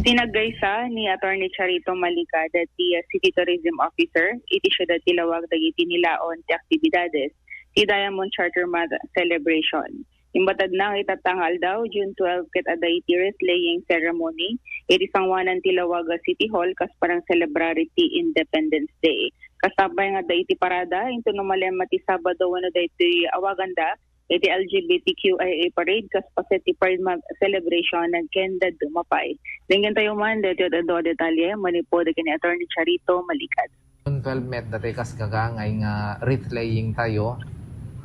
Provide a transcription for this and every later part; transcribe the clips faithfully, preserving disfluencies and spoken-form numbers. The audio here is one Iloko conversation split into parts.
Pinaggaysa ni Attorney Charito Malicad ti, ah, City Tourism Officer iti siudad ti Laoag dagiti nilaon ti aktibidades ti Diamond Charter Month Celebration. Imbatagna nga itatta nga aldaw, June twelve, ket adda iti wreath-laying ceremony iti sangoanan ti Laoag City Hall kas panangselebrar iti Independence Day. Kasta pay nga adda iti parada, inton umalem ti Sabado wenno daytoy awaganda iti L G B T Q I A parade kas paset ti Pride Month celebration ken dadduma pay. Denggen tayo man daytoy adu a detalye manipud ken ni Attorney Charito Malicad. June twelve met datoy kas gagangay nga wreath-laying tayo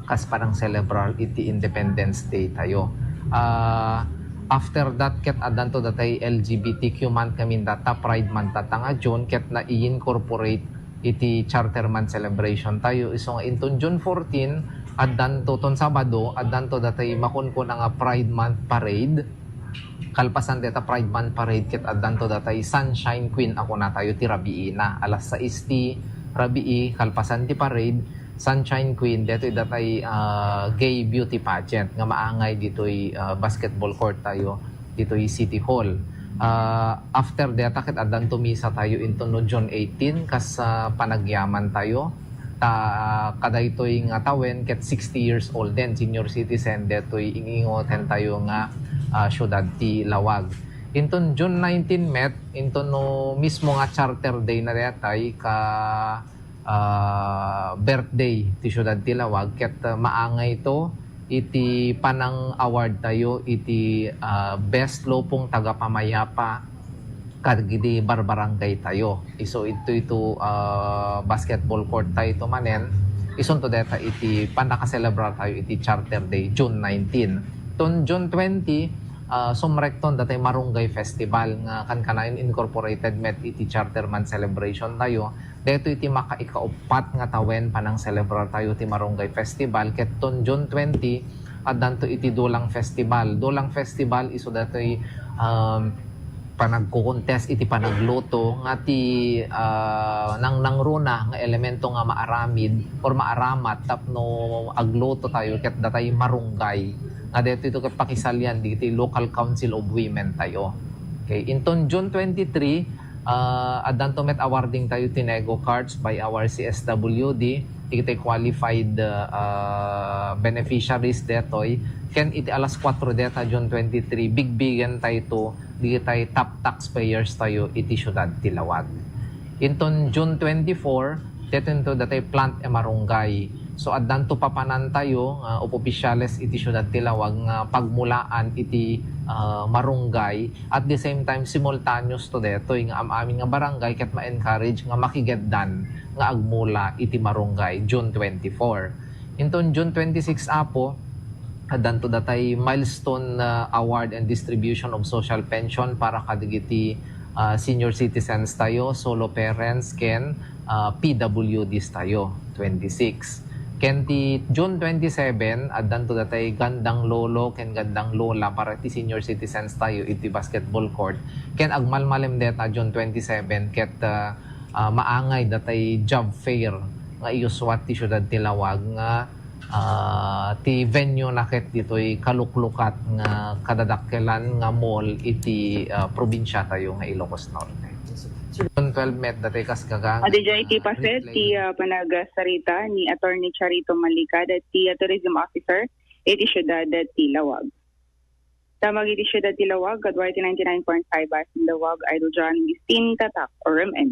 kas panangselebrar iti Independence Day tayo. Ah, after that, ket addanto datoy L G B T Q month ngamin data, Pride Month data nga June, ket na-incorporate iti Charter Month celebration tayo. Isu nga inton June fourteen, addanto ton Sabado, addanto datoy makunkuna nga Pride Month parade. Kalpasan deta Pride Month parade, ket addanto datoy Sunshine Queen a kunatayo ti rabiina. Alas sais ti rabii, kalpasan ti parade, Sunshine Queen, detoy datoy, ah, gay beauty pageant nga maangay ditoy, ah, basketball court tayo ditoy City Hall. Ah, after deta, ket addanto misa tayo inton no June eighteen, kas, ah, panagyaman tayo. Ta kadaytoy nga tawen ket sixty years old den, senior citizen, detoy ing-ingoten tayo nga, ah, siudad ti Laoag. Inton June nineteen met, inton no mismo nga Charter Day na detay ka, ah, birthday ti siudad ti Laoag, ket, ah, maangay to iti panang-award tayo iti, ah, Best Lupong Tagapamayapa kadagiti barbarangay tayo. Isu ito, ito, ah, basketball court tayo ito manen. Isunto deta iti panakaselebrar tayo iti Charter Day, June nineteen. Ton June twenty, ah, sumrekton datay Marunggay Festival nga kankanayon incorporated met iti Charter Month celebration tayo. Daytoy iti makaikauppat nga tawen panangselebrar tayo ti Marunggay Festival, ket ton June twenty, addanto iti Dulang Festival. Dulang Festival isu datoy, um, panagkukontes iti panagluto nga ti, ah, nangnangruna nga elemento nga maaramid or maaramat tapno agluto tayo ket datay marunggay nga daytoy ket pakisalian dagiti local council of women tayo. Okay, inton June twenty-three, ah, addanto met awarding tayo ti Nego cards by our C S W D, dagiti qualified, ah, beneficiaries detoy, ken iti alas kuatro deta June twenty-three, bigbigen tayo dagiti top taxpayers tayo iti siudad ti Laoag. Inton June twenty-four, detoy datay plant a marunggay. So, addanto papanan tayo nga opisyales iti siudad ti Laoag nga pagmulaan iti, ah, marunggay. At the same time, simultaneous to detoy nga am-amin nga barangay ket ma-encourage nga makigeddan nga agmula iti marunggay, June twenty-four. Inton June twenty-six, Apo, addanto datay milestone, ah, award and distribution of social pension para kadagiti, ah, senior citizens tayo, solo parents, ken, ah, P W Ds tayo, twenty-six. Ken ti June twenty-seven, addanto datay gandang lolo ken gandang lola para ti senior citizens tayo iti basketball court. Ken agmalmalem deta June twenty-seven ket, ah, ah, maangay datay job fair nga iyuswat ti siudad ti Laoag nga, ah, ti venue na ket ditoy kaluklukat nga kadadakkelan nga mall iti, ah, probinsia tayo nga Ilocos Norte. June twelve met datay kas gaga. Adda iti paset ti, ah, panagsarita ni Attorney Charito Malicad, ti, ah, tourism officer iti siudad ti Laoag. Damag iti siudad ti Laoag, ket Y T ninety-nine point five Basin Laoag, Idol John Agustin, Tatak, R M N.